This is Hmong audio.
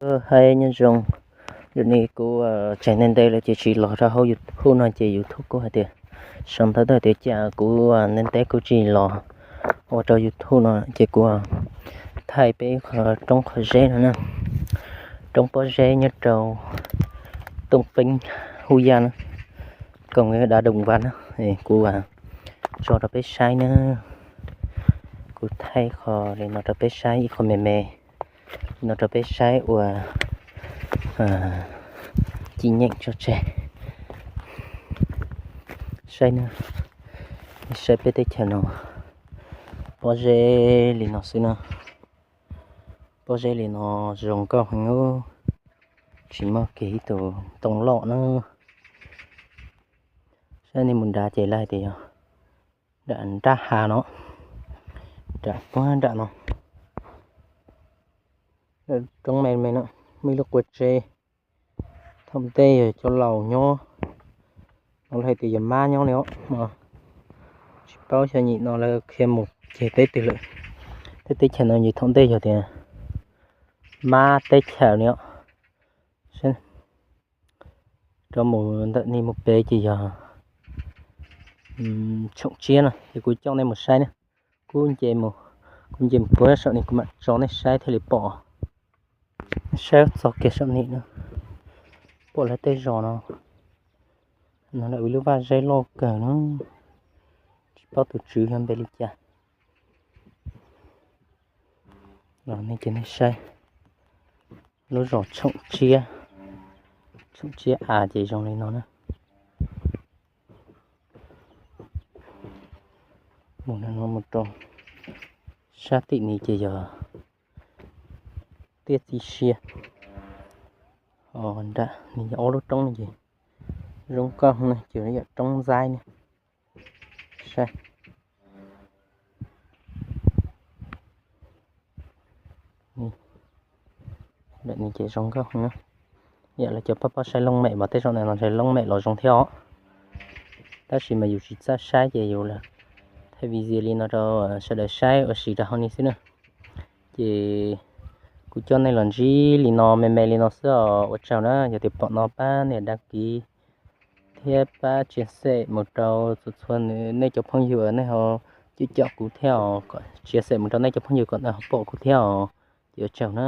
Hais nyob zoo, yog li kuv tseg ntev ntev lawm ces tsis los rau hauv YouTube no ces YouTube kuj hais tias, sau ntawv tuaj tias cas kuv ntev ntev kuv tsis los ua rau YouTube no ces kuv thaij peb qhov roob qhov zeb no na, roob pob zeb nyob rau Tooj Peeb, Hub Yaj na, koom Dav Doom Vas na, kuv tso rau peb saib na, kuv thaij qhov li no rau peb saib ib qho me me no rau peb saib ua cim nyeem tso tseg. Saib na, saib peb teb chaws no, pob zeb li no xwb na, pob zeb li no zoo nkauj heev, tsis muaj kiag ib tug ntoo loj na. Saib nej mus nrad ces lawv hais tias yog nram nrab hav no, nram puag nram no, roob me me no, muaj ib lub qua tsev, thaum ntej yog cov laus nyob, no lawv hais tias yog mab nyob li os. Tsis paub xyov nyim no lawv qhia mus ceg teb twg lawm. Tej teb chaws no ces thaum ntej yog tias mab teb chaws li os. Rov mus ntawm no mus pem ces yog Tshoom Tsiab no, ces kuv coj nej mus saib na. Kuv nce mus, kuv nce mus puag saum no kuv mam tso nej saib thiaj li pom. Saib txog kiag saum no na, pom lawv tej zos no, no lawv ua lub vaj zeb loj kawg na, tsis paub tus tswv yog npe li cas. Los nej ces nej saib lub zos Tshoom Tsiab, Tshoom Tsiab av ces zoo li no na. Mus no mus rau sab tim no ces yog Tiaj Txiv Siab, ho nram no yog ob lub roob no ces zoo nkauj ne, ces yog roob Ntxaib ne. Saib, ntawm no ces zoo nkauj na. Yam li cov pab pab saib looj mem mas tej zaum no ntshe looj mem los zoo thiab os. Tab sis mas yus tsis txawj saib ces yus thaij video li no rau sawv daws saib ua si rau hauv no xwb na. Ces kuv coj nej los ntsib li no me me li no xwb os. Ua tsaug na, yog tias pom no pab nias đăng ký thiab pab share mus rau txhua txhua nej cov phooj ywg nej ho cem cem kuv thiab os, share mus rau nej cov phooj ywg kom lawv ho pom kuv thiab os. Ces ua tsaug na.